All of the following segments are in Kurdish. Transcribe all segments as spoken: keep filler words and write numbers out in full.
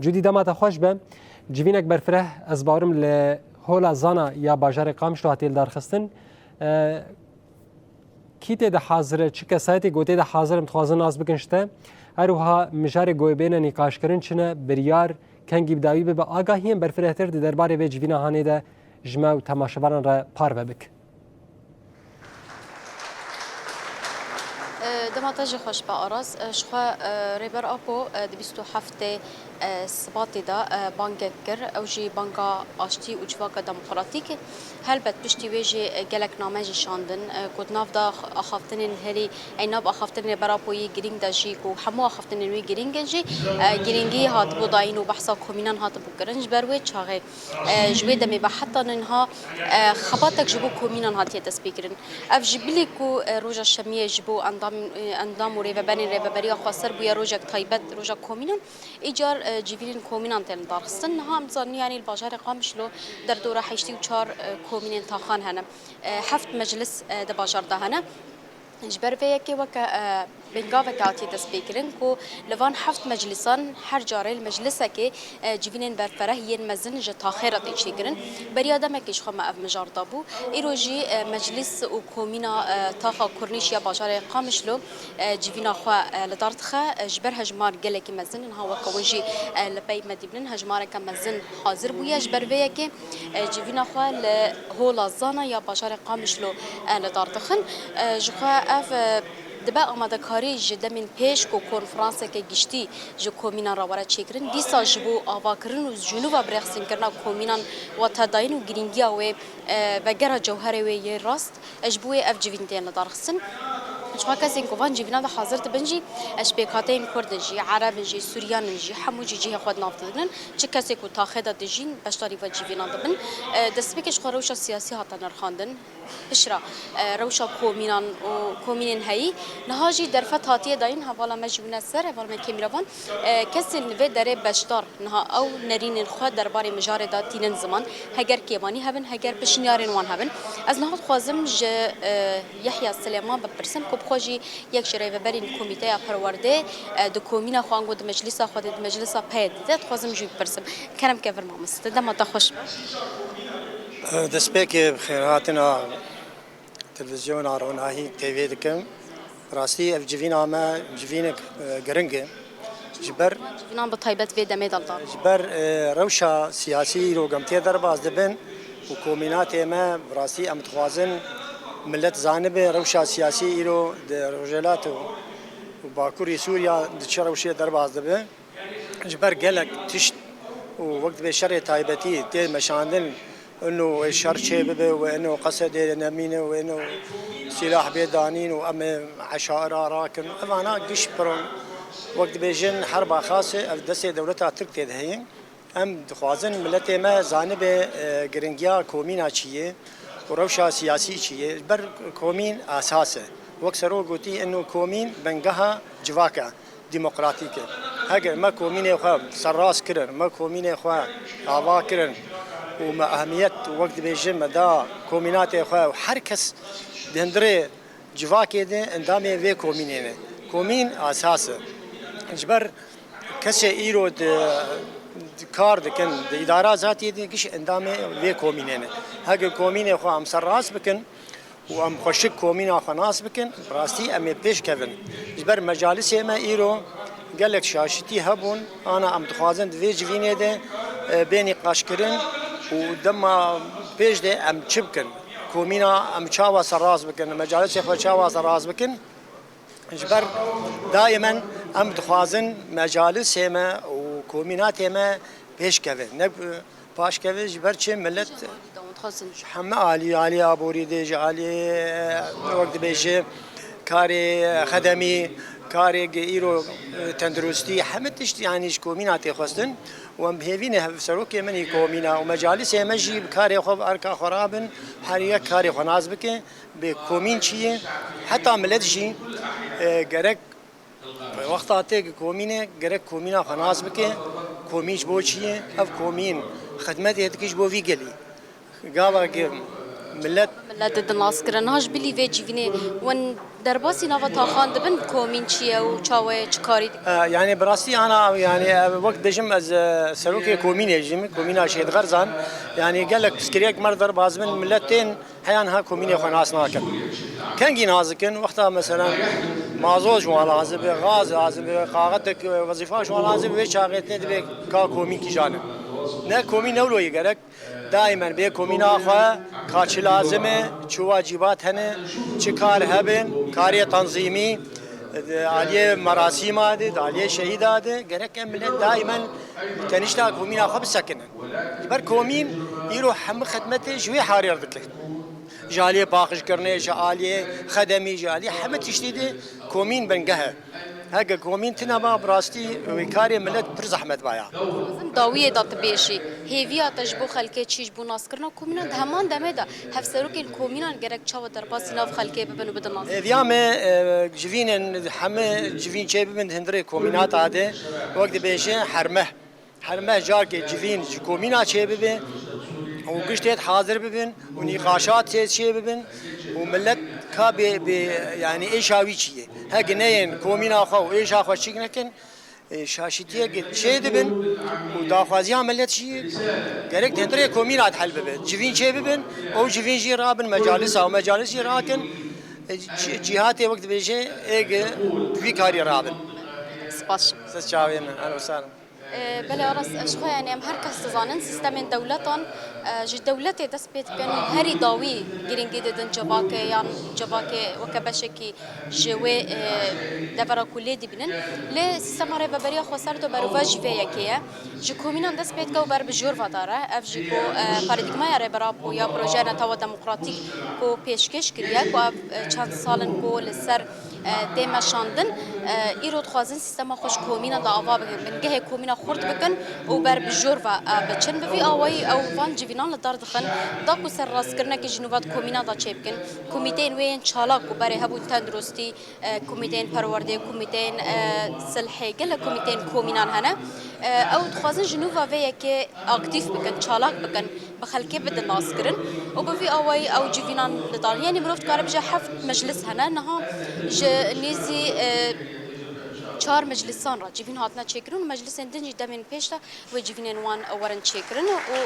Cudî, dema te xweş be. Civînek berfireh, ez bawerim li Hola Zana ya bajarê Qamişlo hatiye lidarxistin. E, Kî tê de hazir e, çi kesayetê ku tê de hazir in, dixwazin nas bikin ji te. Her wiha mijarê ku ê bêne nîqaşkirin çi ne, biryar kengî bi dawî bibe, agahiyên berfirehtir di derbarê vê civîna hanê de ji me û temaşevanan re parve bik. Dema te jî xweş be, Aras. Ji xwe, Rêber Apo, di bîst û heftê Sibatê de, bangek kir. Ew jî banga aştî û civaka demokratîk. Helbet piştî wê jî, gelek name jî şandin, ku di nav de axaftinên herî, ey nav axaftinên Rêber Apoyî girîng de jî, ku hemû axaftinên wî girîng in jî, girîngî hatibû dayîn û behsa komînan hatibû kirin. Ji ber wê çaxê, ji wê demê ve heta niha, xebatek ji bo komînan hatiye destpêkirin. Ev ji bilî ku, e, roja şemiyê ji bo endam, e, endam û rêveberên Rêveberiya Xweser bûye rojek taybet, roja komînan, îcar, e, civînên komînan tên lidarxistin. Niha em dizanin, yanî li bajarê Qamişlo derdora heştê û çar, e, komînên taxan hene. E, heft meclis, e, di bajar de hene. Ji ber vê yekê weke, e, bingaveke hatiye destpêkirin ku li van heft meclîsan her carê li meclisekê, e, civînên berfereh yên mezin ji taxê re tê çêkirin. Beriya demekê ji xwe me ev mijar dabû. Îro jî, e, meclîs û komîna, e, taxa Kurnîş ya bajarê Qamişlo, e, civîna xwe, e, li dar dixe. E, ji ber hejmar gelekî mezin in, ha weke hûn jî, e, li pey me dibînin, hejmareke mezin hazir bûye. Ji ber vê yekê, e, civîna xwe li Hola Zana ya bajarê Qamişlo, e, li dar dixin. E, ji xwe ev, e, dibe amadekarî ji demên pêş ku konferanseke giştî ji komînan re were çêkirin. Dîsa ji bo avakirin û ji nû ve birêxisînkirina komînan wetedayîn û girîngiya wê, e, vegera cewherê wê yê rast, e, ji bo wê ev civîn tên lidarxistin. Ji xwe kesên ku van civîna de hazir dibin jî, e, ji pêkhateyên Kurd in jî, Ereb in jî, Suryan in jî, hemû jî cihê xwe di nav de digrin. Çi kesê ku taxê de dijîn, beşdarî van civînan dibin. E, destpêkê ji xwe rewşa siyasî hate nirxandin. Piştre, e, rewşa komînan û komînên heyî, niha jî derfet hatiye dayîn, hevala me jî wine ser, hevala me Kêmîravan, e, kesên li vê derê beşdar niha ew nerînên xwe derbarê mijarê de tînin ziman, heger kêmanî hebin, heger pişniyarên wan hebin. Ez niha dixwazim ji, e, Yehya Silêman bipirsim ku bi xwe jî yek ji rêveberên Komîteya Perwerdê, e, di komîna xwe ango di meclîsa xwe de, di meclîsa peyê dide, dixwazim ji wî bipirsim. Kerem ke vir mamoste, dema te xweş be. Destpêkê bi xêrhatina televîzyona Ronahî T V dikim. Bi rastî ev civîna me civînek, e, giring e. Ji ber Civînan bi taybet vê demê de li dar. Ji ber, e, rewşa siyasî îro gemtiyê derbas dibin û komînatê me, bi rastî em dixwazin millet zanibe rewşa siyasî îro di Rojhilat û, û Bakurê Sûriya di çi rewşê derbas dibe. Ji ber gelek tişt û wek dibê şerê taybetî tê meşandin, ino ê şer çê bibe û ino qesedê nemîne û ino sîlah bê danîn û em ê eşaira rakin. Evana giş piron, wek dibêjin herba xas e, ev destê dewleta Tirk tê de heye. Em dixwazin miletê me zanibe, e, giringiya komîna çi ye û rewşa siyasî çi ye. Ji ber komîn esas e. Wek serok gotî, ino komîn bengeha civaka demokratîk e. Heger me komînê xwe serrast kirin, me komînê xwe ava kirin û me ehmiyet, wek dibêjin, me da komînatê xwe û her kes di hundirê civakê de endamê vê komînê ne. Komîn esas e. Ji ber kesê îro di, di kar dikin, di îdara zatiyê de giş endamê vê komînê ne. Heger komînê xwe em serrast bikin, û em xweşik komîna xwe nas bikin, bi rastî em ê pêş kevin. Ji ber mecalisê me îro gelek şaşitî hebûn, ana em dixwazin di vê civînê de, e, bê nîqaşkirin û dema pêş de em çi bikin? Komîna em çawa serrast bikin? Mecalisê xwe çawa serrast bikin? Ji ber daîmen em dixwazin mecalisê me û komînatê me pêş keve. Ne, e, paşkeve ji ber çi millet heme alî, alî aborî de, ji alî, e, wek dibêje, karê xedemî, karê ge îro, e, tenduristî, heme tişt, yanî ji komîna tê xwestin. Û em bi hêvî ne hev-, serokê min î komîna û mecalisê me jî bi karê xwe, bi erka xwe rabin, her yek karê xwe nas bike, bê komîn çi ye. Heta milet jî, e, gerek Wexta tê ki komîne, gerek komîna xwe nas bike, komîn ji bo çi ye? Ev komîn xidmetê dike ji bo vî gelî. Gava ki millet Millet didin nas kirin. Niha ji bilî vê civînê wan Derbasî nava taxan dibin, komîn çi ye û çawa ye, çi karî dike? E, yani bi rastî ana yani e, wek bêjim ez e, serokê komînê jî me, komîna Şêdxerzan. Yani gelek piskiriyek mer derbas bin, millet tên heyan ha komînê xwe nas nakin. Kengî nazikin, wexta mesela mazot ji wan lazim be, gaz lazim be, kaxetek e, wezîfa ji wan lazim be, vê çaxê tê dibe ka komîn kîjan e. Ne komîn ne wilo yê gerek. Daimen bê komîna xwe ka çi lazim e, çi wacîbat hene, çi kar hebin, karê tanzîmî, di aliyê merasîma de, di aliyê şehîda de, gerek em millet daimen tenişta komîna xwe bisekinin. Ji ber komîn îro hemû xidmetê ji wê harê re dike. Ji aliyê paqijkirinê, ji aliyê xedemî, ji aliyê hemû tiştî de komîn bingeh e. Heke komîn tune ba, bi rastî wê karê millet pir zehmet baya. Dixwazim dawiyê de tu bêjî, hêviya te ji bo xelkê çi, ji bo naskirina komînan di heman demê de hevserokên komînan gerek çawa derbasî nav xelkê bibin û bidin nas? Hêviya me e, civînên heme civîn çê bibin di hundirê komînata de, wek dibêje hermeh. Hermeh carkê civîn ji komîna çê bibe û giştê hazir bibin û nîqaşat çê çê bibin û millet ka bê, bê yani êşa wî çi ye. Heke neyên komîna xwe û êşa xwe çîk nekin, e, şaşîtiyek çê dibin û daxwaziya millet jî gerek tendirê komîna hel bibe. Civîn çê bibin, ew civîn jî rabin mecalisa û mecalis jî rakin, e, cî- cîhatê wek dibêje êge wî karî rabin. Spas. Siz çavê min, ehlen we sehlen. E, belê Aras, e, ji xwe yani em her kes dizanin, sîstemên dewletan, e, ji dewletê dest pê dikin, herî dawî girîngî didin civakê yan civakê weke beşekî ji wê, e, devera ku lê dibînin. Lê sîstema rêveberiya xweser de berovajî vê yekê ye. Ji komînan dest pê dike û ber bi jor ve dare. Ev jî ku, e, parîdîgmaya Rêber Apo ya projeya netewa demokratîk ku pêşkêş kiriye, ku ev, e, çend sal in ku li ser e, tê meşandin, e, îro dixwazin sîstema xwe ji komîna de ava bikin, bingehê komîna xurt bikin û ber bi jor ve, e, biçin. Bi vî awayî ew van civînan li dar dixin, da ku serrastkirinekê ji nû ve di komîna de çêbikin. Komîteyên wê yên çalak ku berê hebûn tenduristî, e, komîteyên perwerdê, komîteyên, e, silhê, gelek komîteyên komînan hene. E, ew dixwazin ji nû ve vê yekê aktîf bikin, çalak bikin, bi xelkê bidin naskirin û bi vî awayî ew civînan li dar. Yanî mirov dikare bije heft meclis hene, niha ji nêzî, e, çar meclisan re civîn hatine çêkirin û meclisên din jî demên pêş de wê civînên wan werin çêkirin û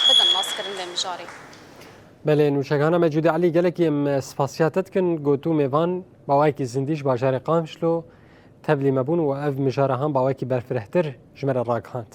bidin naskirin vê mijarê. Belê, nûçegihana Mecûdê Elî, gelekî em spasiya te dikin. Got û mêvan bawayekî zindî ji bajarê Qamişlo tevlî me bûn û ev mijara han bawayekî berfirehtir ji me re ragihand.